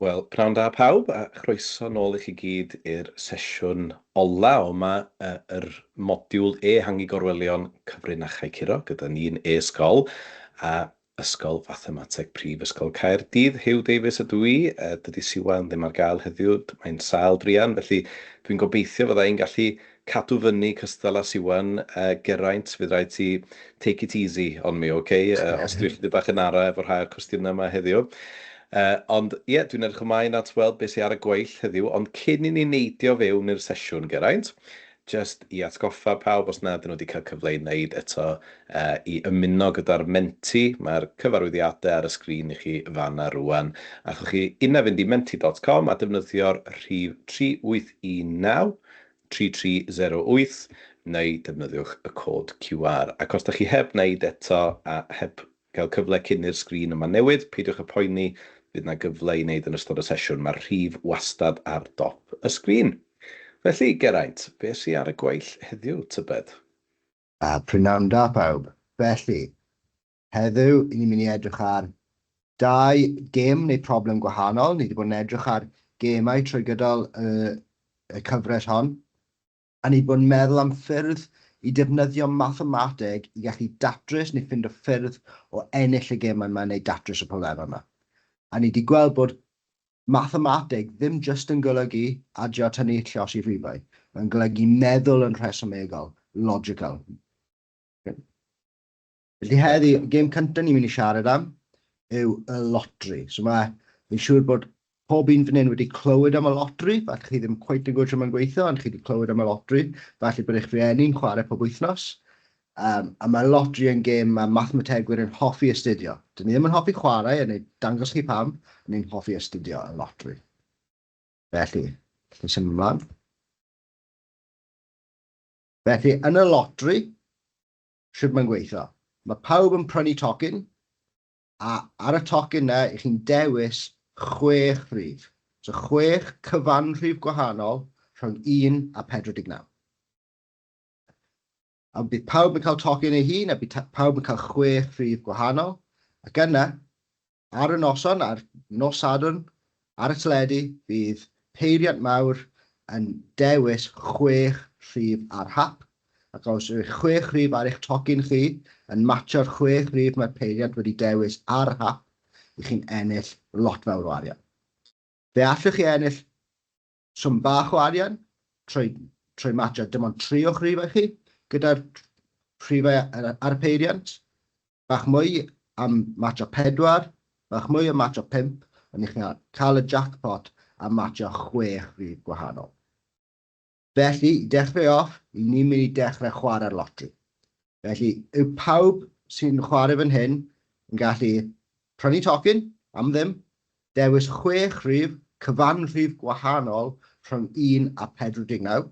Wel, pnawn da pawb, a chroeso nôl i chi gyd i'r sesiwn ola o 'ma, yr modiwl Ehangu Gorwelion Cyfrinachau Curo gyda ni'n e-sgol a Ysgol Fathemateg Prifysgol Caerdydd. Huw Davies ydw i, dydy Siwan ddim ar gael heddiw, mae'n sâl druan, felly dwi'n gobeithio fydda i'n gallu cadw fyny cystal â Siwan. Geraint, fydd rhaid ti take it easy on me, ok? Os dwi chydig bach yn ara efo rhai o'r cwestiynau yma heddiw. Ond ie, dwi'n edrych ymlaen at weld beth sydd ar y gweill heddiw, ond cyn i ni neidio fewn i'r sesiwn, Geraint, jyst i atgoffa pawb, os nad ydyn nhw wedi cael cyfle i wneud eto, i ymuno gyda'r Menti. Mae'r cyfarwyddiadau ar y sgrin i chi fan'na rŵan. Allwch chi unai fynd i menti.com a defnyddio'r rhif 3819 3308 neu defnyddiwch y cod QR. Ac os da chi heb wneud eto a heb gael cyfle cyn i'r sgrin yma newid, peidiwch â poeni, fydd 'na gyfle i wneud yn ystod y sesiwn. Mae'r rhif wastad ar dop y sgrin. Felly, Geraint, beth sy ar y gweill heddiw, tybed? A prynawn da pawb. Felly, heddiw, i ni'n mynd i edrych ar dau gêm neu problem gwahanol. Ni wedi bod yn edrych ar gemau trwy gydol y, y cyfres hon. A ni wedi bod yn meddwl am ffyrdd i defnyddio mathemateg i gallu datrys neu ffindo ffyrdd o ennill y gemau yma neu datrys y problemau yma. A ni wedi gweld bod mathemateg ddim jyst yn golygu adio, tynnu, lluosi rhifau. Mae'n golygu meddwl yn rhesymegol, logical. Felly heddi, y gêm cyntaf ni'n mynd i siarad am yw y lotri. So mae, fi'n siŵr bod pob un fan hyn wedi clywed am y lotri, falle chi ddim cweit yn gwybod sut mae'n gweithio, ond chi wedi clywed am y lotri, falle bod eich rhieni'n chwarae pob wythnos. A mae lotri yn gêm mae mathemategwyr yn hoffi astudio. Dyn ni ddim yn hoffi chwarae, a wna i dangos chi pam, ond ni'n hoffi astudio y lotri. Felly, allwn symud ymlaen. Felly, yn y lotri, Shwt mae'n gweithio? Mae pawb yn prynu tocyn, a ar y tocyn 'na, 'y chi'n dewis chwech rhif. So chwech cyfanrhif gwahanol rhwng 1 a 49. A bydd pawb yn cael tocyn ei hun, a bydd pawb yn cael chwech rhif gwahanol. Ac yna, Ar y noson, ar nos Sadwrn, ar y teledu, bydd peiriant mawr yn dewis chwech rhif ar hap, ac os yw'ch chwech rhif ar eich tocyn chi yn matsio'r chwech rhif mae'r peiriant wedi dewis ar hap, y'ch chi'n ennill lot fawr o arian. Fe allwch chi ennill swm bach o arian trwy, trwy matio dim ond tri o'ch rhifau chi gyda'r rhifau ar, ar y peiriant. Bach mwy am matio pedwar, bach mwy am matio pump, ond i chi'n cael y jackpot am matio chwech rhif gwahanol. Felly, i dechrau off, i ni'n mynd i dechrau chwarae'r lotri. Felly, yw pawb sy'n chwarae fan hyn yn gallu prynu tocyn am ddim, dewis chwech rhif, cyfanrhif gwahanol rhwng 1 a 49.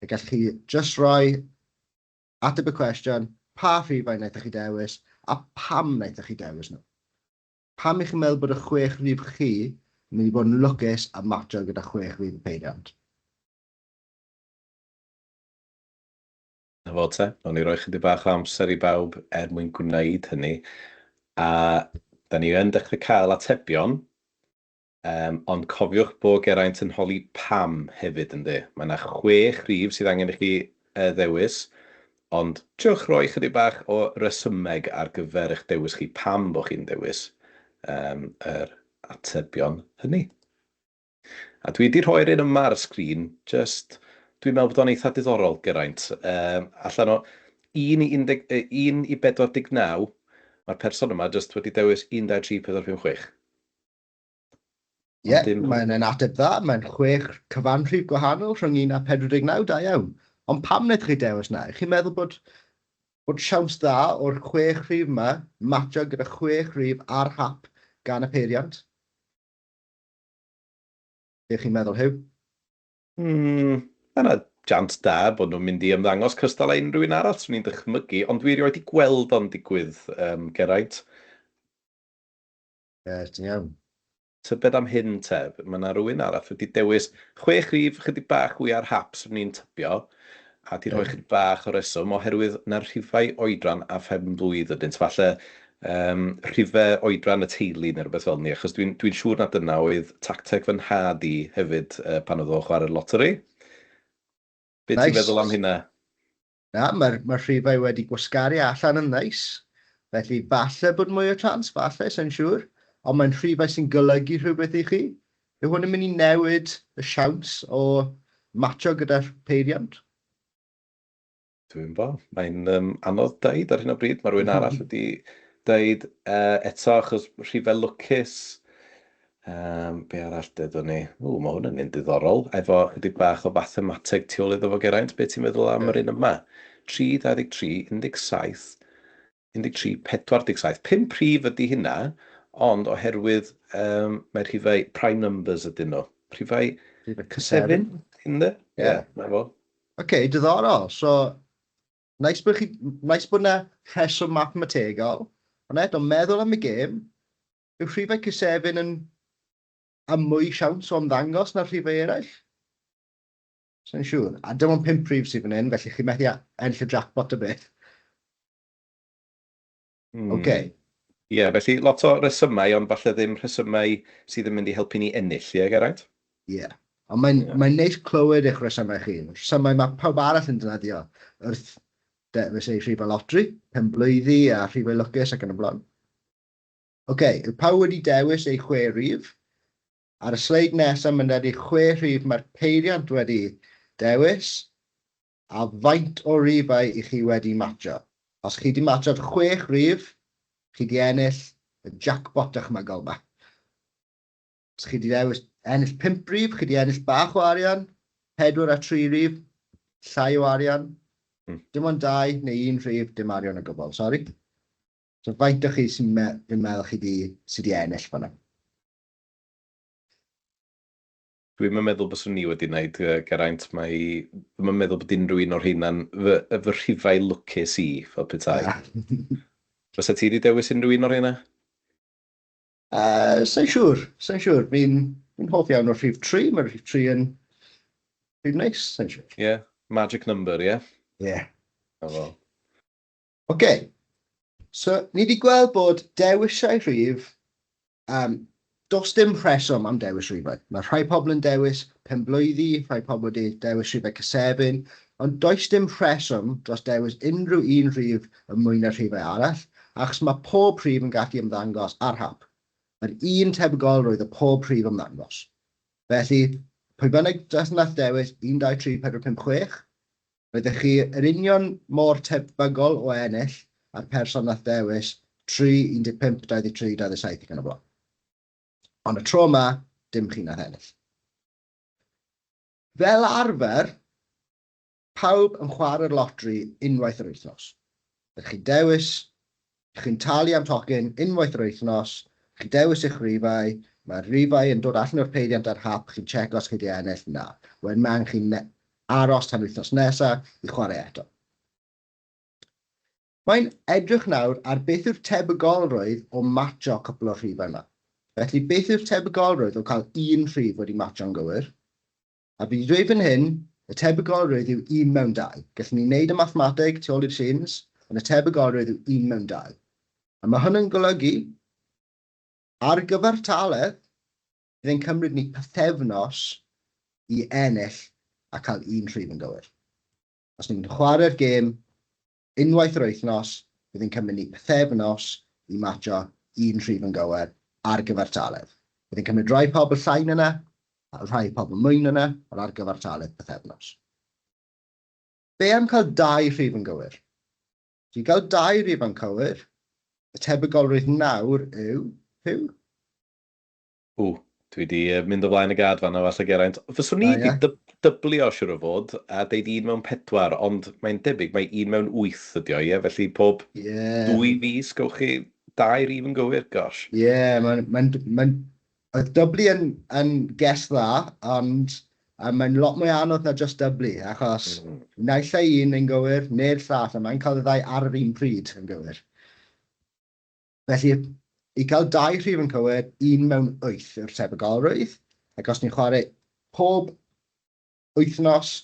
A gallwch chi jyst rhoi ateb y cwestiwn, pa rhifau wnaethoch chi dewis a pam wnaethoch chi dewis nhw. Pam y'ch chi'n meddwl bod y chwech rhif chi yn mynd i fod yn lwcus a matcho gyda chwech rhif y peiriant? 'Na fo te, wnawn ni roi chydig bach o amser i bawb er mwyn gwneud hynny. A da ni yn dechrau cael atebion, yym, ond cofiwch bod Geraint yn holi pam hefyd yndi. Mae yna chwech rhif sydd angen i chi ddewis, ond triwch roi chydig bach o resymeg ar gyfer eich dewis chi, pam bod chi'n dewis yym, yr atebion hynny. A dwi 'di rhoi'r un yma ar y sgrin, jyst dwi'n meddwl bod o'n eitha diddorol, Geraint. Yym, allan o 1 i 10, 1 i 49, mae'r person yma jyst wedi dewis 1, 2, 3, 4, 5, 6. Ie, yeah, mae'n yn ateb dda. Mae'n chwech cyfanrhif gwahanol rhwng 1 a 49, da iawn. Ond pam wnaethoch chi dewis 'na? Chi'n meddwl bod, bod siawns dda o'r chwech rhif yma matcho gyda chwech rhif ar hap gan y peiriant? Be chi'n meddwl, Huw? Mm, mae yna jans da bod nhw'n mynd i ymddangos cystal â unrhyw un arall, 'swn i'n dychmygu, ond dwi erioed 'di gweld o'n digwydd, um, Geraint. Ie, ti'n iawn. Tybed am hyn te, mae 'na rywun arall wedi dewis chwech rhif chydig bach fwy ar hap, 'swn i'n tybio, a 'di rhoi chydig bach o reswm, oherwydd na'r rhifau oedran a phen-blwydd ydynt. Falle rhifau oedran y teulu neu rywbeth fel 'ny, achos dwi'n dwi'n siŵr na dyna oedd tacteg fy nhad i hefyd pan oedd o'n chwarae'r loteri. Be ti'n feddwl am hynna? Na, mae'r mae rhifau wedi gwasgaru allan yn neis. Felly falle bod mwy o chance, falle, sa i'n siŵr. Ond mae'n rhifau sy'n golygu rhywbeth i chi. Yw hwn yn mynd i newid y siawns o matcho gyda'r peiriant? Dwi'm bo. Mae'n yym, anodd deud ar hyn o bryd. Mae rhywun arall wedi deud eto achos rhifau lwcus. Yym, be arall dedwn ni? Ww, mae hwn yn un diddorol. Efo chydig bach o fathemateg tu ôl iddo fo, Geraint. Be ti'n meddwl am yr un yma? 3, 23, 17, 13, 47. Pump rhif ydy hynna, ond oherwydd um, mae rhifau prime numbers ydyn nhw. Rhifau cysefin, ynde? Ie, yeah, na fo. Oce, okay, diddorol. So, nice bod, chi, nice bod na rheswm mathemategol, ond eto, meddwl am y gêm, Yw rhifau cysefin yn am mwy siawns o ymddangos na'r rhifau eraill? Sa i'n siŵr. A dim ond pump rhif sydd fan hyn, felly chi methu ennill y jackpot o beth. Oce. Ie, felly lot o resymau, ond falle ddim rhesymau sydd yn mynd i helpu ni ennill, ie, Geraint? Ie. Ond mae'n yeah. Mae neis clywed eich rhesymau chi. Rhesymau mae pawb arall yn defnyddio wrth dewis eu rhifau lotri, penblwyddi a rhifau lwcus ac yn y blaen. Ok, yw pawb wedi dewis eu chwe rhif? Ar y sleid nesaf mae'n dweud chwe rhif mae'r peiriant wedi dewis a faint o rifau i chi wedi matcho. Os chi wedi matcho'r chwech rhif, chi wedi ennill y jackpot dychmygol 'ma. Os chi wedi dewis ennill pump rhif, chi wedi ennill bach o arian, pedwar a tri rhif, llai o arian. Dim ond dau neu un rhif, dim arian o gwbl, sori. So faint o chi sy'n me fi'n meddwl chi 'di, sy 'di ennill fan'na? Dwi'm yn meddwl byswn i wedi wneud, Geraint. Mae... Dwi'm yn meddwl bod unrhyw un o'r rheina'n fy, fy rhifau lwcus i, fel petai. Fysa ti wedi dewis unrhyw un o'r rheina? Sa i'n siŵr, sa i'n siŵr. Fi'n fi'n hoff iawn o'r rhif 3, mae'r rhif 3 yn rhif neis, sa i'n siŵr. Ie, magic number, ie? Ie. 'Na fo. Ok, so ni 'di gweld bod dewisau rhif, um, does dim rheswm am dewis rhifau. Mae rhai pobl yn dewis penblwyddi, rhai pobl wedi dewis rhifau cysefin, ond does dim rheswm dros dewis unrhyw un rhif yn mwy na rhifau arall, achos mae pob rhif yn gallu ymddangos ar hap. Mae'r un tebygolrwydd o pob rhif ymddangos. Felly, pwy bynnag nath dewis 1, 2, 3, 4, 5, 6, Roeddech chi yr union mor tebygol o ennill â'r person nath ddewis 3, 15, 23, 27 ac yn y blaen. Ond y tro yma, dim chi nath ennill. Fel arfer, pawb yn chwarae'r lotri unwaith yr wythnos. Ydych chi'n dewis Chi'n talu am tocyn unwaith yr wythnos, chi'n dewis eich rhifau, mae'r rhifau yn dod allan o'r peiriant ar hap, chi'n checo os chi 'di ennill, na. Wedyn ma' angen chi aros tan wythnos nesa i chwarae eto. Mae'n edrych nawr ar beth yw'r tebygolrwydd o matcho cwpl o'r rhifau yma. Felly beth yw'r tebygolrwydd o cael un rhif wedi matcho'n gywir? A fi 'di dweud fan hyn, y tebygolrwydd yw un mewn dau. Gallwn ni wneud y mathemateg tu ôl i'r scenes, ond y tebygolrwydd yw un mewn dau. A mae hwn yn golygu, ar gyfartaledd, bydd e'n cymryd ni pythefnos i ennill a cael un rhif yn gywir. Os ni'n chwarae'r gêm unwaith yr wythnos, bydd yn cymryd ni pythefnos i matcho un rhif yn gywir ar gyfartaledd. Bydd yn cymryd rhai pobl llai na 'na, a rhai pobl mwy na 'na, ond ar gyfartaledd pythefnos. Be am cael dau rhif yn gywir? So i gael dau rif yn cywir, y tebygolrwydd nawr yw, Huw? Ww, dwi 'di mynd o flaen y gad fan'na falle Geraint. Fyswn i 'di dyblio siŵr o fod a deud un mewn pedwar, ond mae'n debyg mai un mewn wyth ydi o, ie? Felly pob dwy fis gewch chi dau rif yn gywir, gosh. Ie, mae'n... mae'n... mae'n... oedd dyblu yn, yn guess dda, ond mae'n lot mwy anodd na jyst dyblu, achos naill ai un yn gywir neu'r llall, a mae'n cael y ddau ar yr un pryd yn gywir. Felly, i gael dau rhif yn cywir, un mewn wyth yw'r tebygolrwydd, ac os ni'n chwarae pob wythnos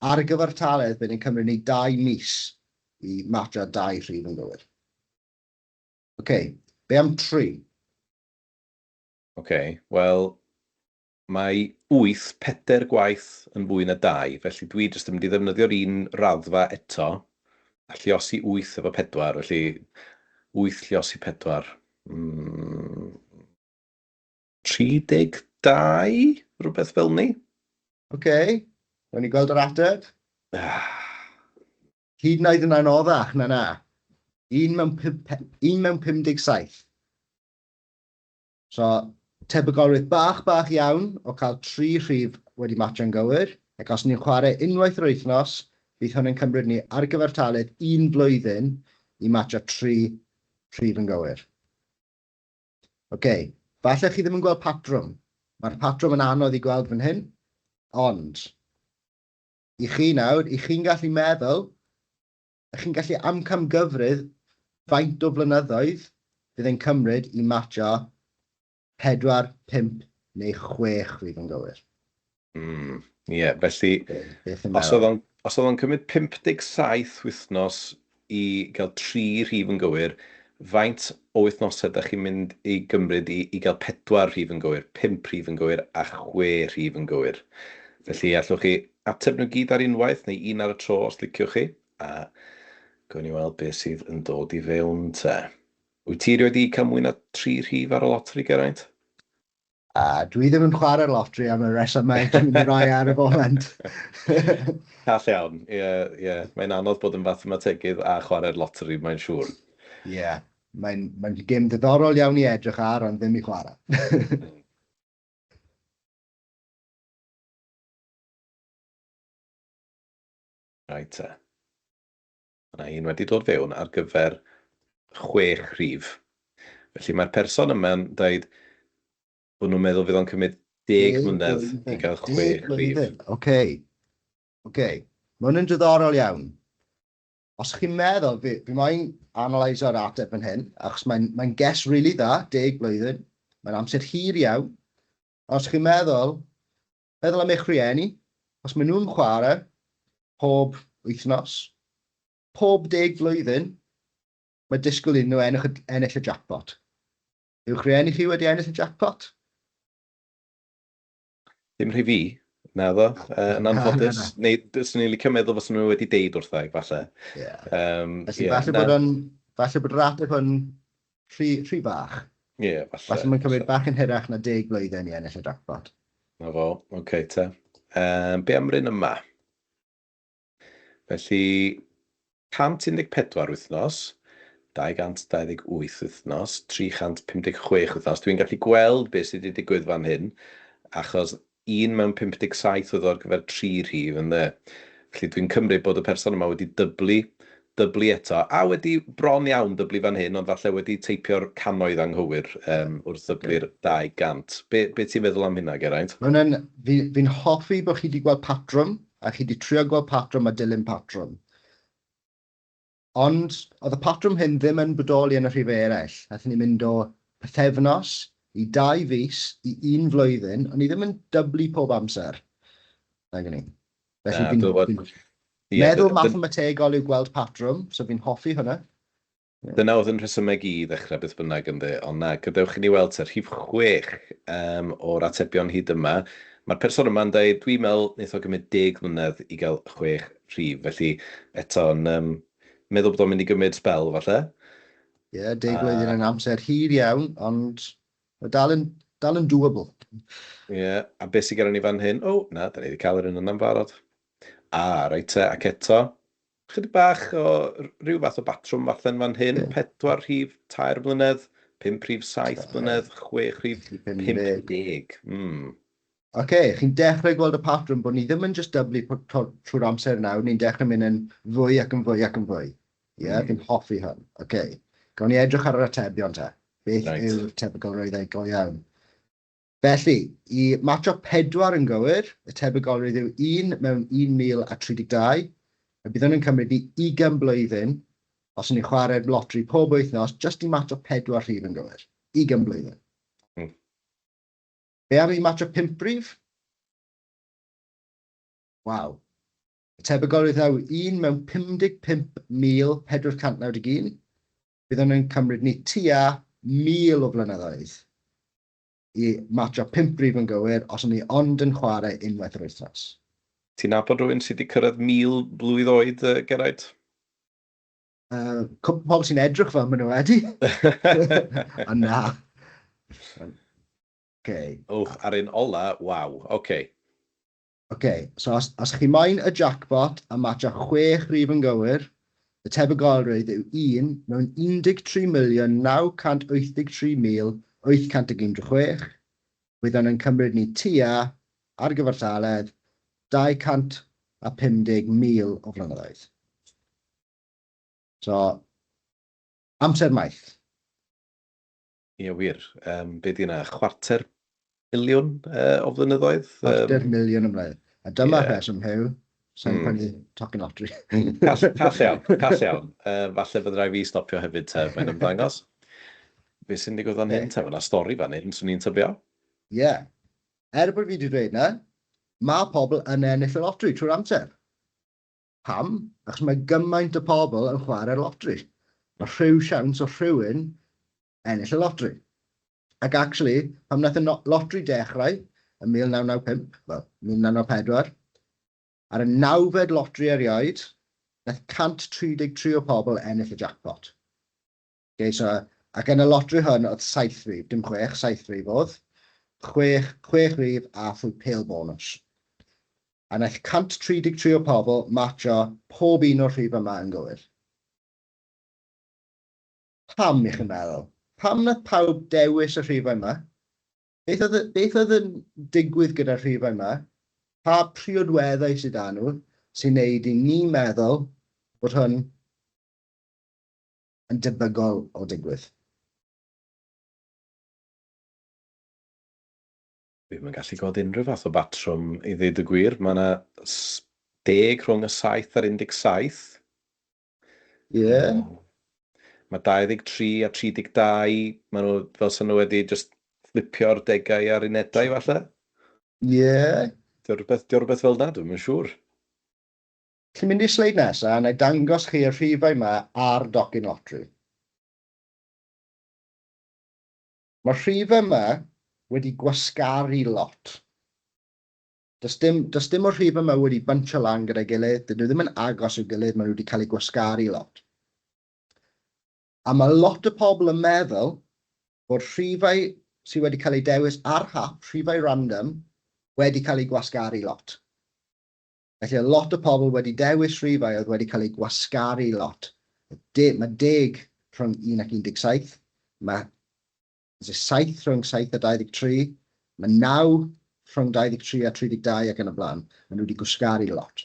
ar y gyfartaledd, bydd yn cymryd ni dau mis i matcho dau rhif yn gywir. Oce, be am 3? Oce, wel, mae 8 pedair gwaith yn fwy na 2, felly dwi jyst yn mynd i ddefnyddio'r un raddfa eto, a lluosi 8 efo 4, felly 8 lluosi 4. 32? Rhywbeth fel 'ny? Oce, wnawn ni gweld yr ateb. Hyd yn oed yn anoddach na 'na. Un mewn, un mewn 57. So, tebygolrwydd bach bach iawn o cael tri rhif wedi matcho'n gywir, ac os ni'n chwarae unwaith yr wythnos, bydd hwn yn cymryd ni ar gyfartaledd un blwyddyn i matcho tri rhif yn gywir. Ok, falle chi ddim yn gweld patrwm. Mae'r patrwm yn anodd i gweld fan hyn, ond i chi nawr, i chi'n gallu meddwl, i chi'n gallu amcamgyfrif faint o flynyddoedd fydd e'n cymryd i matcho 4, 5 neu 6 rhif yn gywir. Ie, felly os oedd o'n os oedd o'n cymryd 57 wythnos i gael tri rhif yn gywir, faint o wythnosau dach chi'n mynd i gymryd i gael pedwar rhif yn gywir, pump rhif yn gywir a chwe rhif yn gywir? Felly allwch chi ateb nhw gyd ar unwaith neu un ar y tro os liciwch chi, a gawn ni weld beth sydd yn dod i fewn te. Wyt ti erioed 'di cael mwy na tri rhif ar y loteri, Geraint? A dwi ddim yn chwarae'r loteri am y resymau dwi'n mynd i roi ar y foment. Call iawn, ie, ie. Mae'n anodd bod yn fathemategydd a chwarae'r loteri, mae'n siŵr. Ie, yeah. Mae'n mae gêm ddiddorol iawn i edrych ar, ond ddim i chwarae. Reit te. Mae yna un wedi dod fewn ar gyfer chwech rhif. Felly mae'r person yma'n dweud bod nhw'n meddwl fydd o'n cymryd 10 mlynedd i gael chwech rhif. Oce. Oce. Mae hwn yn diddorol iawn. Os chi'n meddwl, fi moyn analyso'r ateb fan hyn, achos mae'n mae guess really dda, 10 blwyddyn. Mae'n amser hir iawn. Os chi'n meddwl, meddwl am eich rhieni, os maen nhw'n chwarae pob wythnos, pob 10 blwyddyn, mae disgwyl iddyn nhw ennill, ennill y jackpot. Yw'ch rhieni chi wedi ennill y jackpot? Ddim rhai fi, naddo, yn anffodus. Neu, swn i'n licio meddwl fysen nhw wedi deud wrtha i, falle. Yeah. Felly, yeah, falle bod o'n, falle bod yr ateb yn rhy, rhy fach. Ie, yeah, falle. Falle mae'n cymryd bach yn hirach na 10 blwyddyn i ennill y jackpot. Na fo, oce okay, te. Be am yr un yma? Felly, 114 wythnos, 228 wythnos, 356 wythnos. Dwi'n gallu gweld beth sydd wedi digwydd fan hyn, achos 1 mewn 57 oedd o ar gyfer tri rhif, ynde. Felly dwi'n cymryd bod y person yma wedi dyblu, dyblu eto, a wedi bron iawn dyblu fan hyn, ond falle wedi teipio'r cannoedd anghywir wrth ddyblu'r 200. Be, be ti'n feddwl am hynna, Geraint? Mae hwnna'n... Fi'n fi hoffi bod chi wedi gweld patrwm, a chi wedi trio gweld patrwm a dilyn patrwm. Ond oedd y patrwm hyn ddim yn bodoli yn y rhifau eraill. Nathon ni mynd o pythefnos i 2 fis i un flwyddyn, ond ni ddim yn dyblu pob amser. Nag ni. Felly fi'n fi meddwl mathemategol yw gweld patrwm, so fi'n hoffi hwnna. Dyna oedd yn rhesymeg i ddechrau beth bynnag ynddo, ond na, gadewch i ni weld te, rhif 6 o'r atebion hyd yma. Mae'r person yma'n dweud, dwi'n meddwl wnaeth o gymryd 10 mlynedd i gael chwech rhif, felly eto'n meddwl bod o'n mynd i gymryd sbel falle. Ie, yeah, 10 blwyddyn yn amser hir iawn, ond mae dal yn doable. Ie, yeah, a beth sydd gyda ni fan hyn? O, na, da ni wedi cael yr un yna'n barod. A, reit te, ac eto, chydig bach o rhyw fath o batrwm falle'n fan hyn. Pedwar rhif 3 mlynedd, pump rhif 7 mlynedd, chwech rhif 50. Oce, okay, chi'n dechrau gweld y patrwm bod ni ddim yn just dyblu trwy'r amser nawr, ni'n dechrau mynd yn fwy ac yn fwy ac yn fwy. Ie, yeah, fi'n hoffi hwn. Oce, okay. Gawn ni edrych ar yr atebion te. Beth yw'r tebygolrwyddau go iawn? Felly, i matcho pedwar yn gywir, y tebygolrwydd yw 1 mewn 1032, a bydd hwn yn cymryd ni 20 blwyddyn, os ni'n chwarae'r loteri pob wythnos, just i matcho pedwar rhif yn gywir. 20 blwyddyn. Be am i matcho pump rhif? Waw. Y tebygolrwydd yw 1 mewn 55,491. Bydd hwn yn cymryd ni tua 1,000 o flynyddoedd i matcho 5 rif yn gywir os o'n ni ond yn chwarae unwaith yr wythnos. Ti'n nabod rhywun sydd wedi cyrraedd 1,000 blwydd oed, Geraint? Cwpl o pobl sy'n edrych fel maen nhw wedi. Ond na. Okay. Wch, ar un ola, waw, oce. Okay. Ok, so os chi moyn y jackpot a matcho 6 rhif yn gywir, y tebygolrwydd yw 1 mewn 13,983,816, bydd hwn yn cymryd ni tua, ar gyfartaledd, 250,000 o flynyddoedd. So, amser maith. Ie, wir. Be 'di hynna, chwarter miliwn o flynyddoedd? Chwarter miliwn o flynyddoedd. A dyma rheswm, Huw, sa i'n prynu tocyn loteri. Call, call iawn, call iawn. Falle bydd rhaid fi stopio hefyd te, mae'n ymddangos. Be sy'n digwydd fan hyn te? Mae yna stori fan hyn, swn i'n tybio. Ie. Yeah. Er bod fi wedi dweud na, mae pobl yn ennill y loteri trwy'r amser. Pam? Achos mae gymaint o pobl yn chwarae'r loteri. Mae rhyw siawns o rhywun ennill y loteri. Ac actually, pam wnaeth y loteri dechrau yn 1995, wel, 1994, ar y nawfed loteri erioed, wnaeth 133 o pobl ennill y jackpot. Okay, so, ac yn y loteri hwn, oedd 7 rif, dim 6, 7 rif oedd. 6, 6 rif a phwy pêl bonus. A wnaeth 133 o pobl matcho pob un o'r rhif yma yn gywir. Pam, i chi'n meddwl? Pam wnaeth pawb dewis y rhifau yma? Beth oedd yn digwydd gyda'r rhifau yma? Pa priodweddau sydd â nhw sy'n neud i ni meddwl bod hwn yn debygol o digwydd? Dwi'm yn gallu gweld unrhyw fath o batrwm i ddweud y gwir. Mae yna 10 rhwng y 7 a'r 17. Ie. Yeah. Mae 23 a 32, maen nhw fel sy'n nhw wedi just flipio'r degau a'r unedau falle. Ie. Yeah. Dio rhywbeth fel 'na, dwi'm yn siŵr. Chi'n mynd i'r sleid nesaf, a na i dangos chi y rhifau yma ar docyn loteri. Mae'r rhifau yma wedi gwasgaru lot. Does dim o'r rhifau yma wedi buncho lan gyda'i gilydd, dydyn nhw ddim yn agos i'w gilydd, maen nhw wedi cael eu gwasgaru lot. A mae lot o pobl yn meddwl bod rhifau sydd wedi cael eu dewis ar hap, rhifau random, wedi cael eu gwasgaru lot. Felly oedd lot o pobl wedi dewis rhifau oedd wedi cael eu gwasgaru lot. Mae 10 rhwng 1 ac 17, mae 7 rhwng 7 a 23, mae 9 rhwng 23 a 32 ac yn y blaen. Maen nhw wedi gwasgaru lot.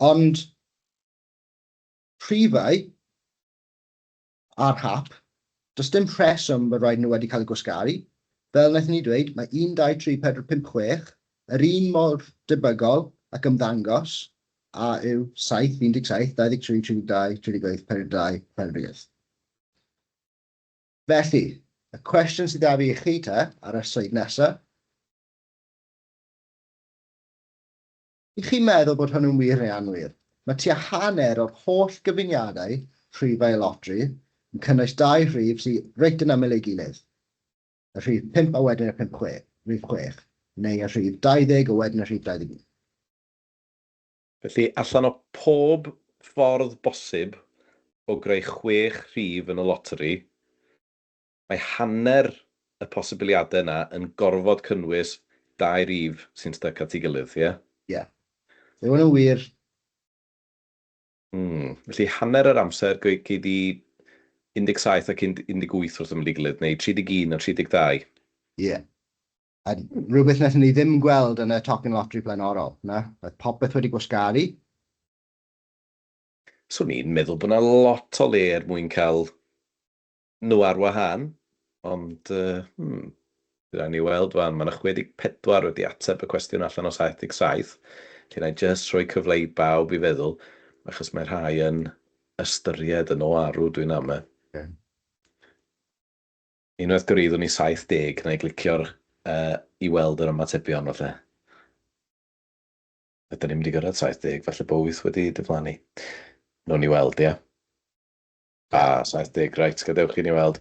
Ond rhifau ar hap, does dim rheswm bod rhaid nhw wedi cael eu gwasgaru. Fel wnaethon ni dweud, mae 1, 2, 3, 4, 5, 6 yr un mor debygol ac ymddangos a yw 7, 17, 23, 32, 38, 42, 48. Felly, y cwestiwn sydd 'da fi i chi te, ar y sleid nesaf. I chi'n meddwl bod hwn yn wir neu anwir? Mae tua hanner o'r holl gyfuniadau rhifau y loteri yn cynnwys dau rhif sydd reit yn ymyl ei gilydd, y rhif 5 a wedyn y pump chwe, rhif 6, neu y rhif 20 a wedyn y rhif 21. Felly, allan o pob ffordd bosib o greu chwech rhif yn y loteri, mae hanner y posibiliadau yna yn gorfod cynnwys dau rif sy'n styc at ei gilydd, ie? Ie. Yw hwn yn wir? Felly hanner yr amser gei di 17 ac 18 wrth ymyl ei gilydd, neu 31 a 32. Ie. A rhywbeth wnaethon ni ddim gweld yn y tocyn loteri blaenorol, na? Oedd popeth wedi gwasgaru. Swn i'n meddwl bod 'na lot o le er mwyn cael nhw ar wahân, ond bydd rhaid ni weld wan. Mae 'na 64 wedi ateb y cwestiwn allan o 77, felly wna i jyst rhoi cyfle i bawb i feddwl, achos mae rhai yn ystyried yn o arw, dwi'n amau. Unwaith gyrhaeddwn ni 70, wna i glicio'r i weld yr ymatebion falle. Ydyn ni'n mynd i gyrraedd 70, falle bod 8 wedi diflannu. Wnawn ni weld, ia. Ah, 70, reit, gadewch i ni weld.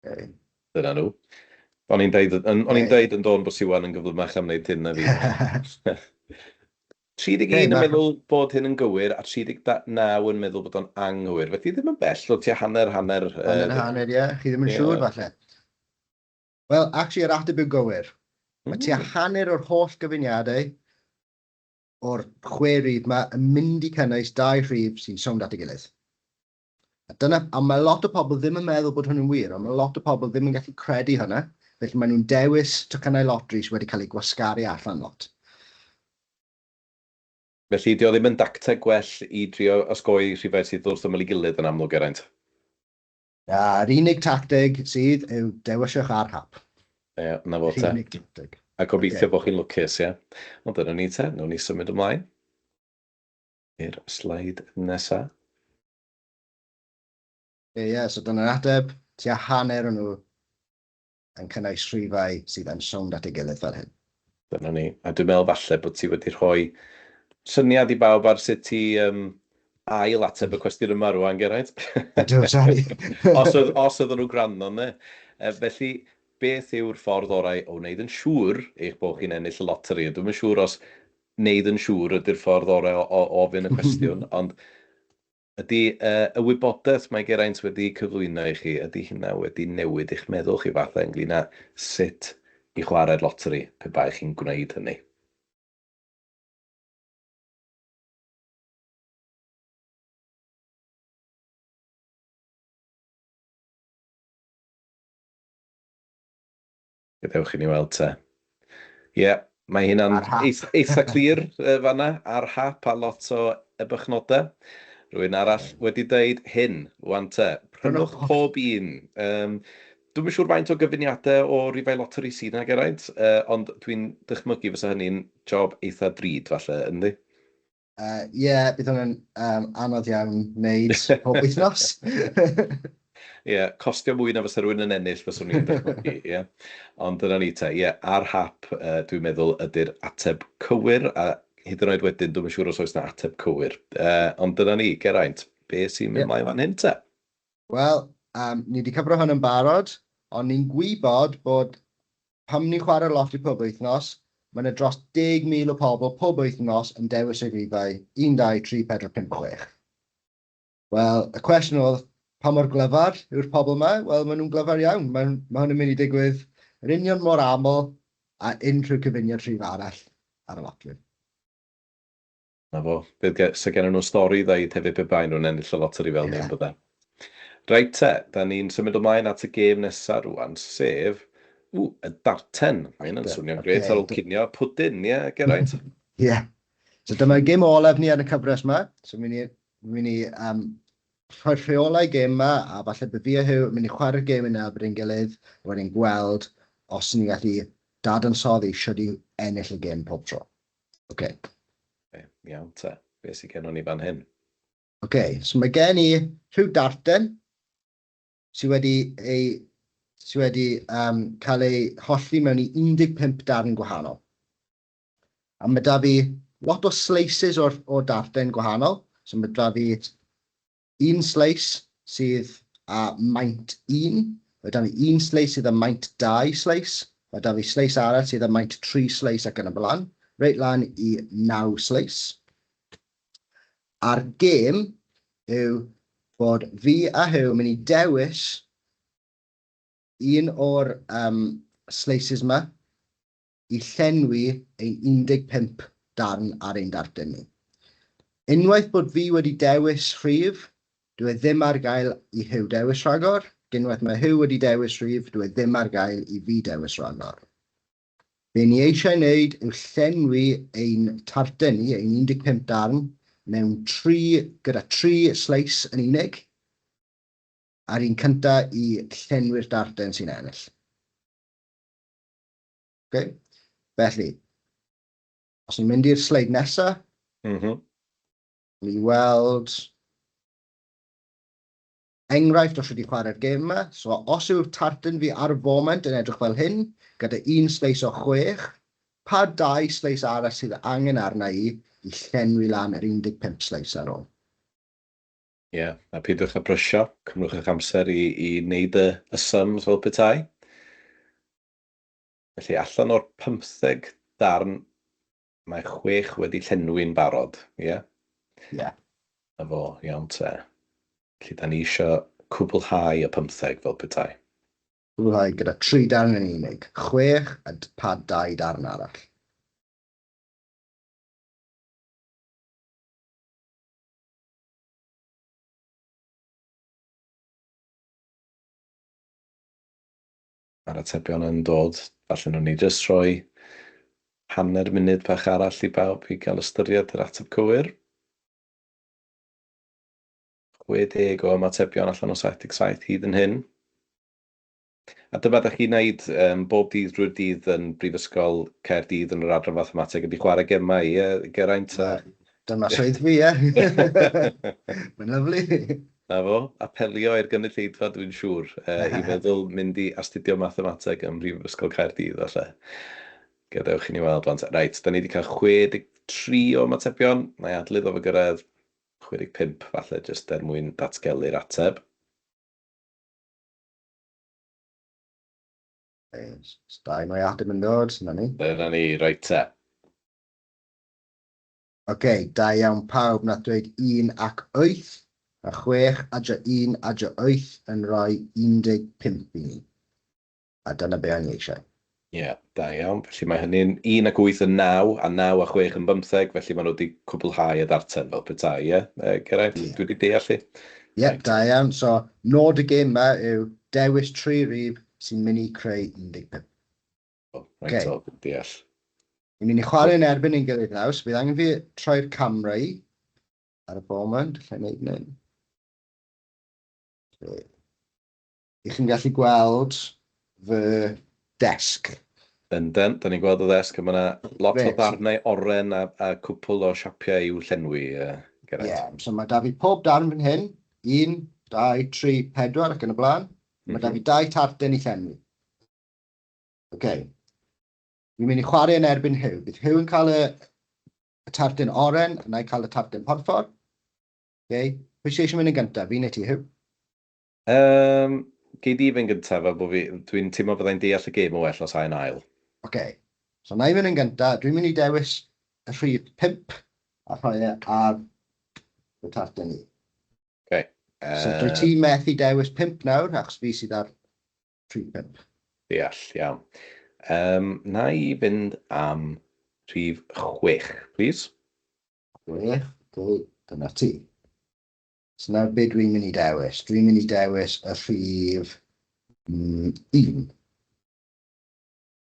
Okay. Dyna nhw. O'n i'n deud, yn, o'n i'n deud yn dôn bod Siwan yn gyflymach am wneud hyn na fi. 31 yn meddwl bod hyn yn gywir a 39 yn meddwl bod o'n anghywir. Felly ddim yn bell, o tua hanner hanner. Hanner hanner, ie. Chi ddim yn siŵr falle. Wel, actually, yr ateb yw gywir. Mae tua hanner o'r holl gyfuniadau o'r chwe rhif 'ma yn mynd i cynnwys dau rhif sy'n sownd at ei gilydd. A dyna, a mae lot o pobl ddim yn meddwl bod hwn yn wir, ond mae lot o pobl ddim yn gallu credu hwnna, felly maen nhw'n dewis tocynnau loteri sydd wedi cael eu gwasgaru allan lot. Felly, 'di o ddim yn dacteg gwell i drio osgoi rhifau sydd wrth ymyl ei gilydd yn amlwg, Geraint? Na, yr unig tacteg sydd yw dewiswch ar hap. Ie, 'na fo te. Yr unig tacteg. A gobeithio bod chi'n lwcus, ie. Wel, dyna ni te, wnawn ni symud ymlaen i'r sleid nesa. Ie, ie, so dyna'r ateb. Tua hanner o'n nhw yn cynnwys rhifau sydd yn sownd at ei gilydd fel hyn. Dyna ni. A dwi'n meddwl falle bod ti wedi rhoi syniad i bawb ar sut i ail ateb y cwestiwn yma rwan, Geraint. Ydw, sori. Os oedd, os oedden nhw'n gwrando, ynde. Felly, beth yw'r ffordd orau o wneud yn siŵr eich bod chi'n ennill y loteri? Dwi'm yn siŵr os wneud yn siŵr ydy'r ffordd orau o ofyn y cwestiwn, ond ydy y wybodaeth mae Geraint wedi cyflwyno i chi, ydy hynna wedi newid eich meddwl chi falle ynglyn â sut i chwarae'r loteri pe bai chi'n gwneud hynny? Gadewch i ni weld te. Ie, yeah, mae hynna'n eitha, eitha clir fanna, ar hap a lot o ebychnodau. Rwy'n arall wedi deud hyn, wan te, prynwch pob un. Dwi'm yn siŵr faint o gyfuniadau o rifau loteri sydd 'na, Geraint, ond dwi'n dychmygu fysa hynny'n job eitha drud falle, yndi? Ie, yeah, bydd hwnna'n anodd iawn wneud pob wythnos. Ie, yeah, costio mwy na fysa rhywun yn ennill fyswn i'n dychmygu, ie. Yeah. Ond dyna ni te, ie, yeah, ar hap, dwi'n meddwl ydy'r ateb cywir, a hyd yn oed wedyn, dwi'm yn siŵr os oes 'na ateb cywir. Ond dyna ni, Geraint, be sy'n mynd mlaen fan hyn te? Wel, ni wedi cyfro hwn yn barod, ond ni'n gwybod bod pan ni'n chwarae loteri pob wythnos, mae yna dros 10,000 o pobl pob wythnos yn dewis eu rhifau 1, 2, 3, 4, 5, 6. Wel, y cwestiwn oedd, pa mor glyfar yw'r pobl yma? Wel, maen nhw'n glyfar iawn. Mae, mae hwn yn mynd i digwydd yr union mor aml a unrhyw cyfuniad rhif arall ar y loteri. 'Na fo. Bydd ge- 'sa gennyn nhw stori i ddeud hefyd pe bai nhw'n ennill y loteri fel ni, yn bydden? Reit te, da ni'n symud ymlaen at y gêm nesa rŵan, sef, ww, y darten. Mae hynna'n swnio'n grêt ar ôl cinio. Pwdin, ie, Geraint? Ie. So dyma'r gêm olaf ni ar y cyfres yma. So mi'n i, mi'n i rhoi'r rheolau gêm yma, a falle bydd fi a Huw yn mynd i chwarae'r gêm yna gyda'n gilydd, a wedyn gweld os ni'n gallu dadansoddi shwt i ennill y gêm pob tro. Oce. Okay. Iawn te, be sydd gennon ni fan hyn? Oce, okay, so mae gen i rhyw darten sydd wedi, ei, sydd wedi cael ei hollti mewn i 15 darn gwahanol. A mae 'da fi lot o slices o'r, o darten gwahanol. So mae 'da fi un slice sydd â maint 1, mae 'da fi un slice sydd â maint 2 slice, mae 'da fi slice arall sydd â maint 3 slice ac yn y blaen, reit lan i 9 slice. A'r gêm yw bod fi a Huw yn mynd i dewis un o'r slices 'ma i llenwi ein 15 darn ar ein darten ni. Unwaith bod fi wedi dewis rhif, dyw e ddim ar gael i Huw dewis rhagor. Ac unwaith mae Huw wedi dewis rhif, dyw e ddim ar gael i fi dewis rhagor. Be ni eisiau wneud yw llenwi ein tarten ni, ein 15 darn, mewn tri, gyda tri slice yn unig, a'r un cyntaf i llenwi'r darten sy'n ennill. Okay? Felly, os ni'n mynd i'r sleid nesaf, ni weld enghraifft os wedi chwarae'r gêm yma. So, os yw'r tartan fi ar y foment yn edrych fel hyn, gyda un slice o 6, Pa dau sleis arall sydd angen arna i i llenwi lan yr 15 sleis ar ôl? Ie, yeah, a peidiwch â brysio, cymrwch eich amser i, i wneud y, y sums fel petai. Felly allan o'r 15 darn, mae 6 wedi llenwi'n barod, ie? Yeah? Ie. Yeah. Na fo, iawn te. Felly da ni eisiau cwblhau y 15 fel petai. Cwblhau gyda 3 darn yn unig. 6 a pa 2 darn arall. Mae'r atebion yn dod. Falle nhw'n ni jyst rhoi hanner munud bach arall i bawb i gael ystyried yr ateb cywir. 60 o ymatebion allan o 77 hyd yn hyn. A dyma ydych chi'n wneud um, bob dydd drwy'r dydd yn Brifysgol Caerdydd yn yr adran fathemateg ydy chwarae gemau, ie, Geraint? A... Dyma swydd fi, ie. Mae'n lyfli. Na fo, apelio i'r gynulleidfa dwi'n siŵr, uh, i feddwl mynd i astudio mathemateg ym Mhrifysgol Caerdydd falle. Gadewch i ni weld wan. Reit, da ni wedi cael 63 o ymatebion. Mae adlu iddo fo gyrraedd 65 falle, jyst er mwyn datgelu'r ateb. Dau mae ateb yn dod, na ni. Dyna ni, reit te. Oce, okay, da iawn pawb nath dweud 1 ac 8, a 6 adio 1 adio 8 yn rhoi 15 i ni. A dyna be o'n i eisiau. Ie, yeah, da iawn. Felly mae hynny'n 1 ac 8 yn 9, a 9 a 6 yn 15, felly maen nhw wedi cwblhau y darten fel petai, ie? Yeah? Geraint, yeah. Dwi wedi deall i? Ie, yeah, da iawn. So, nod y gêm yma yw dewis tri rif sy'n mynd i creu 15. Oh, right, okay. So, deall. Ni'n mynd i chwarae yn erbyn ein gilydd nawr, so bydd angen fi troi'r camera i ar y foment, lle wneud hyn. Okay. I chi'n gallu gweld fy desg. Ynden, da ni'n gweld y ddesg, a mae yna lot o ddarnau oren a, a cwpl o siapiau i'w llenwi, uh, Geraint. Ie, yeah, so mae da fi pob darn fan hyn, 1, 2, 3, 4 ac yn y blaen. Mae mm -hmm. da fi dau tarten i llenwi. Oce. Okay. Fi'n mynd i chwarae yn erbyn Huw. Bydd Huw yn cael y, y tarten oren, a na i cael y tarten porffor. Okay. Pwy sy'n eisiau mynd yn gyntaf? Fi neu ti, Huw? Um, gei di fynd gyntaf, fel bod fi... Dwi'n teimlo byddai'n deall y gêm yn well os ai'n ail. Oce. Okay. So na i fynd yn gyntaf. Dwi'n mynd i dewis y rhif 5 a rhoi e ar y tarten i. Okay. So dwi ti methu dewis 5 nawr, achos fi sydd ar rhif 5. Deall, iawn. Um, na i fynd am rhif 6, please. 6, okay, dyna ti. So nawr be dwi'n mynd i dewis? Dwi'n mynd i dewis y rhif 1.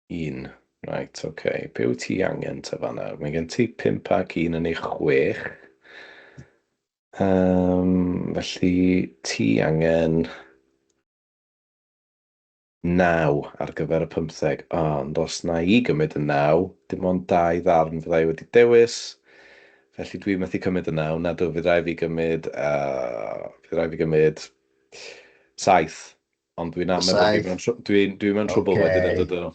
1. Right, oce. Okay. Be wyt ti angen te fanna? Mae gen ti 5 ac 1 yn ei 6. Um, felly ti angen 9 ar gyfer y 15. Ond os na i gymryd y 9, dim ond dau ddarn fyddai wedi dewis. Felly dwi'n methu cymryd y 9. Na dw, fydd rhaid fi gymryd, uh, fydd rhaid fi gymryd 7. Ond dwi'n amau bod fi mewn, dwi, dwi mewn trwbl okay. wedyn yn dydw.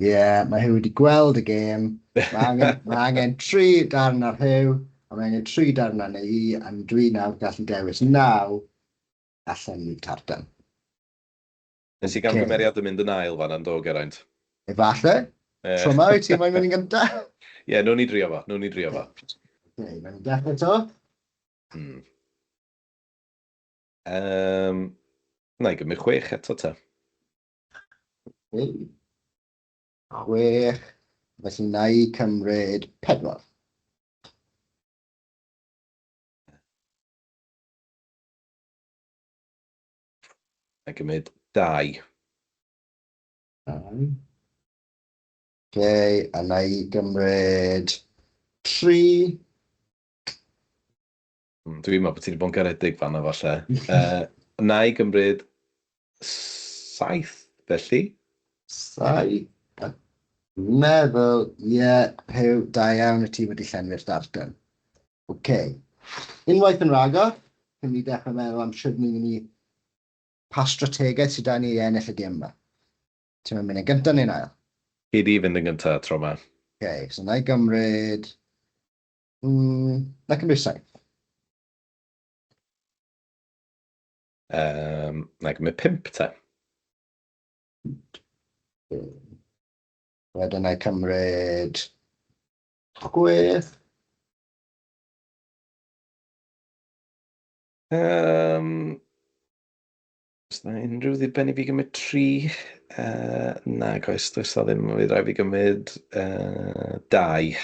Ie, yeah, mae Huw wedi gweld y gêm. Mae angen, mae angen tri darn ar Huw, a mae angen tri darn arna i, a dwi nawr gallu dewis 9 allan i'r tartan. Nes i gamgymeriad yn mynd yn ail fan do, Geraint? Efallai. Yeah. Tro ma, wyt ti moyn mynd yn gyntaf? Ie, yeah, nhw'n i drio fo, nhw'n i drio fo. Okay, mae'n dechrau to. Hmm. Um, na i gymryd 6 eto te. Okay. 6, felly na i cymryd 4. Na i gymryd 2. 2. Okay, a na i gymryd 3. Dwi'n meddwl bod ti wedi bod yn garedig fanna falle. Uh, na i gymryd 7, felly. 7. Meddwl, ie, yeah, Huw, da iawn y ti wedi llenwi'r darten. Oce. Okay. Unwaith yn rhagor, cyn ni dechrau meddwl am sut ni'n mynd i pa strategaeth sydd da ni i ennill y gêm yma. Ti'n mynd yn gyntaf neu'n ail? Gei di fynd yn gyntaf tro yma. Oce. Okay, so na i gymryd... na i gymryd 7. Na i gymryd 5 te. Wedyn na i cymryd 6. Oes 'na unrhyw ddiben i fi gymryd 3? Nag oes, does 'na ddim. Fydd rhaid fi gymryd 2.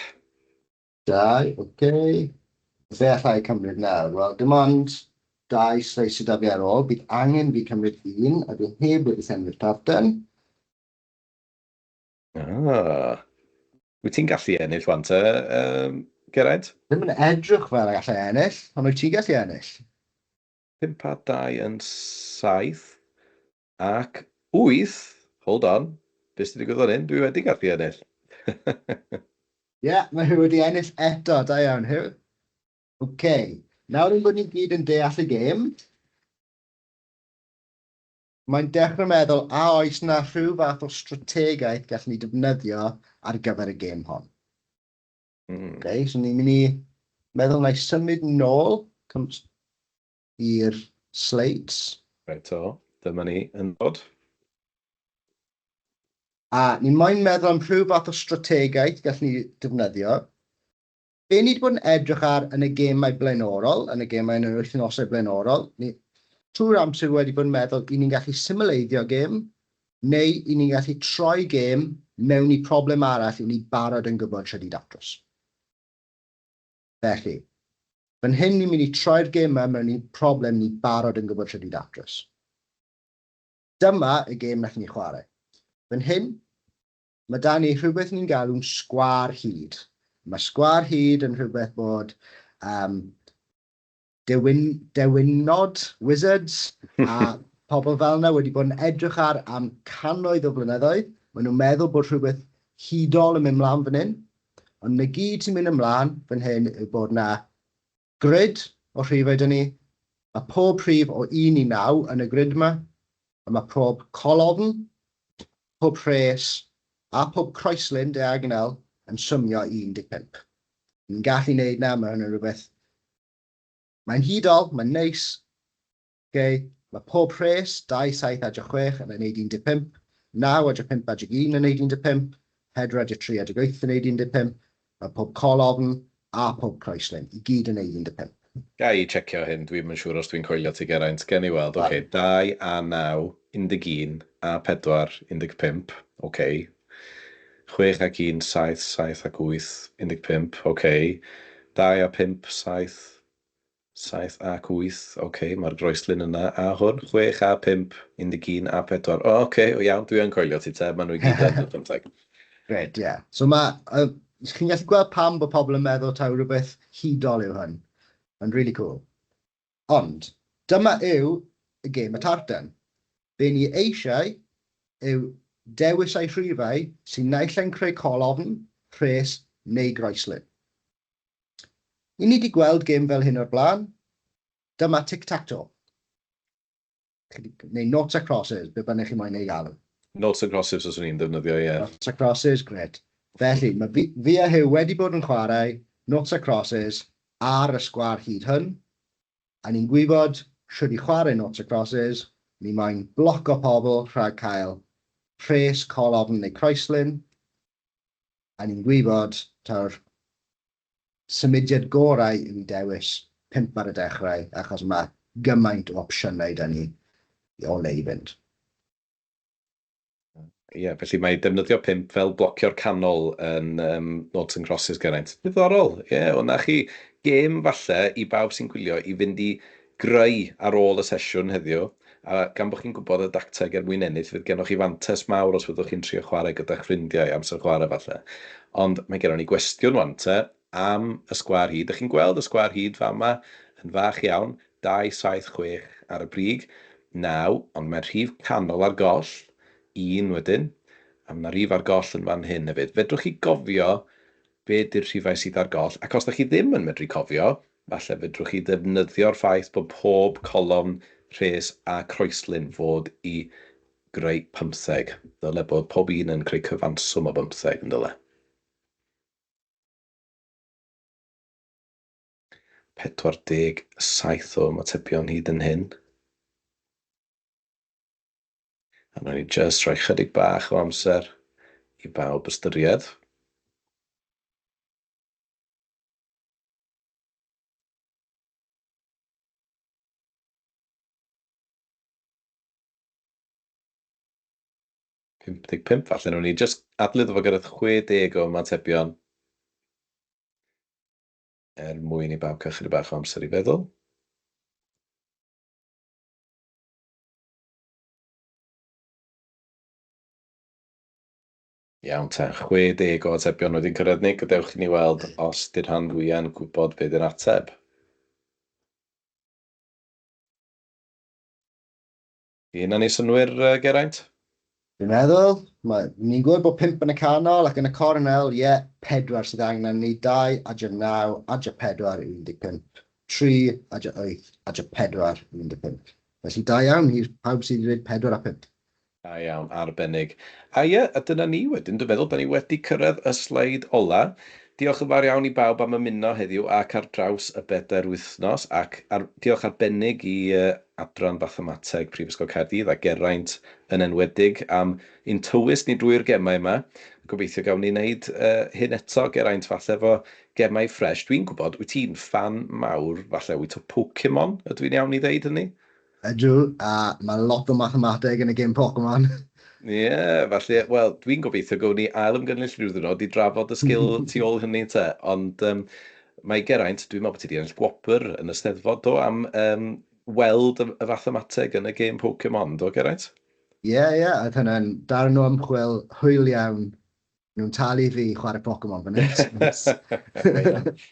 2, oce. Fe allai cymryd nawr? Wel, dim ond 2 sleis sydd 'da fi ar ôl. Bydd angen fi cymryd un, a dwi heb wedi llenwi'r tarten. Ah. Wyt ti'n gallu ennill 'wan te, Geraint? Ddim yn edrych fel y gallai ennill, ond wyt ti'n gallu ennill? 5 a 2 yn 7 ac 8, hold on, beth sy'n digwydd fan hyn? Dwi wedi gallu ennill. Ie, yeah, mae Huw wedi ennill eto, da iawn Huw. OK, nawr ein bod ni gyd yn deall y gêm, mae'n dechrau meddwl a oes na rhyw fath o strategaeth gallwn ni defnyddio ar gyfer y gêm hon. Okay, so ni'n mynd i meddwl na i symud nôl i'r sleids. Reit o, dyma ni yn dod. A ni moyn meddwl am rhyw fath o strategaeth gallwn ni defnyddio. Be ni wedi bod yn edrych ar yn y gemau blaenorol, yn y gemau yn yr wythnosau blaenorol, ni trwy'r amser wedi bod yn meddwl i ni'n gallu symleiddio gêm, neu i ni'n gallu troi gêm mewn i problem arall i ni barod yn gwybod sut i datrys. Felly, fan hyn ni'n mynd i troi'r gêm yma mewn i problem ni barod yn gwybod sut i datrys. Dyma y gêm nath ni chwarae. Fan hyn, mae 'da ni rhywbeth ni'n galw'n sgwâr hud. Mae sgwâr hud yn rhywbeth bod dewinod, wizards, a pobl fel yna wedi bod yn edrych ar am cannoedd o flynyddoedd. Maen nhw'n meddwl bod rhywbeth hudol yn mynd mlaen fan hyn. Ond 'na gyd sy'n mynd ymlaen fan hyn yw bod 'na grid o rhifau 'da ni. Mae pob rhif o 1 i 9 yn y grid yma. A mae pob colofn, pob rhes a pob croeslin diagonal yn symio i 15. Ni'n gallu gwneud na, mae hwn yn rhywbeth... Mae'n hudol, mae'n neis. Okay. Mae pob rhes, 2, 7 a 6 yn gwneud 15, 9 a 5 a 1 yn gwneud 15, 4 a 3 a 8 yn gwneud 15, mae pob colofn a pob croeslin i gyd yn gwneud 15. Ga i checio hyn, dwi'm yn siŵr os dwi'n coelio ti Geraint, gen i weld, oce, 2 a 9, 11 a 4, 15, oce. 6 ac 1, 7, 7 ac 8, 15, oce. 2 a 5, 7, 7 ac 8, oce, mae'r groeslin yna, a hwn, 6 a 5, 11 a 4, o, oce, o iawn, dwi yn coelio ti te, maen nhw i gyd yn 15. Gret, ie. Yeah. So mae, chi'n gallu gweld pam bod pobl yn meddwl taw rhywbeth hudol yw hwn. Mae'n really cool. Ond, dyma yw y gêm y tartan. Be ni eisiau yw dewis eu rhifau sy'n naill ai'n creu colofn, rhes neu groeslin. I ni wedi gweld gêm fel hyn o'r blaen. Dyma tic-tac-toe. Neu noughts a crosses, be bynnag chi moyn ei galw. Noughts and crosses os o'n i'n defnyddio, ie. Noughts a crosses, gret. Felly, mae fi a Huw wedi bod yn chwarae noughts a crosses ar y sgwâr hyd hwn, a ni'n gwybod shwd i chwarae noughts a crosses, ni moyn bloco pobl rhag cael rhes, colofn neu croeslin, a ni'n gwybod taw'r symudiad gorau yw i dewis 5 ar y dechrau, achos mae gymaint o opsiynau 'da ni o le i fynd. Ie, yeah, felly mae defnyddio 5 fel blocio'r canol yn noughts and crosses, Geraint. Diddorol, ie, yeah, o'na chi gêm falle i bawb sy'n gwylio i fynd i greu ar ôl y sesiwn heddiw, a gan bod chi'n gwybod y dacteg er mwyn ennill, fydd gennoch chi fantes mawr os fyddwch chi'n trio chwarae gyda'ch ffrindiau amser chwarae falle. Ond mae gennon ni gwestiwn wan te am y sgwâr hud. Dych chi'n gweld y sgwâr hud fama yn fach iawn, 2, 7, 6 ar y brig, 9, ond mae'r rhif canol ar goll, 1 wedyn, a mae 'na rif ar goll yn fan hyn hefyd. Fedrwch chi gofio be 'di'r rhifau sydd ar goll? Ac os ydych chi ddim yn medru cofio, falle fedrwch chi ddefnyddio'r ffaith bod pob colofn, rhes a croeslin fod i greu 15. Dyle bod pob un yn creu cyfanswm o 15, yn dyle? 47 o ymatebion hyd yn hyn. A wnawn ni jyst rhoi chydig bach o amser i bawb ystyried. 55 falle wnawn ni jyst adael iddo fo gyrraedd 60 o ymatebion er mwyn i bawb cael chydig bach o amser i feddwl. Iawn te, 60 o atebion wedi cyrraedd ni, gadewch i ni weld os 'di'r rhan fwya'n gwybod be 'di'r ateb. Di hynna'n neud synnwyr, Geraint? Fi'n meddwl, mae, ni'n gwybod bod 5 yn y canol ac yn y cornel, ie, 4 sydd angen arnon ni, 2 adio 9 adio 4 yw 15, 3 adio 8 adio 4 yw 15. Felly da iawn i pawb sydd wedi dweud 4 a 5. Da iawn, arbennig. A ie, a dyna ni wedyn, dwi'n meddwl, da ni wedi cyrraedd y sleid ola. Diolch yn fawr iawn i bawb am ymuno heddiw ac ar draws y bedair wythnos, ac ar, diolch arbennig i uh, Adran Fathemateg Prifysgol Caerdydd a Geraint yn enwedig am ein tywys ni drwy'r gemau yma. Gobeithio gawn ni wneud uh, hyn eto, Geraint, falle efo gemau ffresh. Dwi'n gwybod, wyt ti'n ffan mawr, falle, wyt o Pokemon, ydw i'n iawn i ddeud hynny? Ydw, a mae lot o mathemateg yn y gêm Pokemon. Ie, yeah, falle, wel, dwi'n gobeithio gawn ni ail ymgynnull rhyw ddwrnod i drafod y sgil tu ôl hynny te, ond mae Geraint, dwi'n meddwl bod ti wedi ennill gwobr yn y Steddfod, do, am weld y fathemateg yn y gêm Pokemon, do, Geraint? Ie, yeah, ie, yeah, oedd hynna'n darn o ymchwil hwyl iawn. Nhw'n talu fi i chwarae Pokemon fan hyn.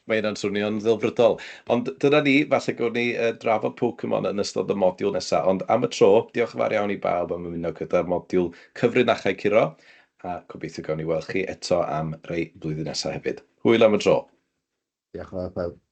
Mae hynna'n swnio'n ddelfrydol. Ond dyna ni, falle gawn ni drafod Pokemon yn ystod y modiwl nesaf. Ond am y tro, diolch yn fawr iawn i bawb am ymuno gyda'r modiwl Cyfrinachau Curo, a gobeithio gawn ni weld chi eto am rei blwyddyn nesaf hefyd. Hwyl am y tro. Diolch yn fawr pawb.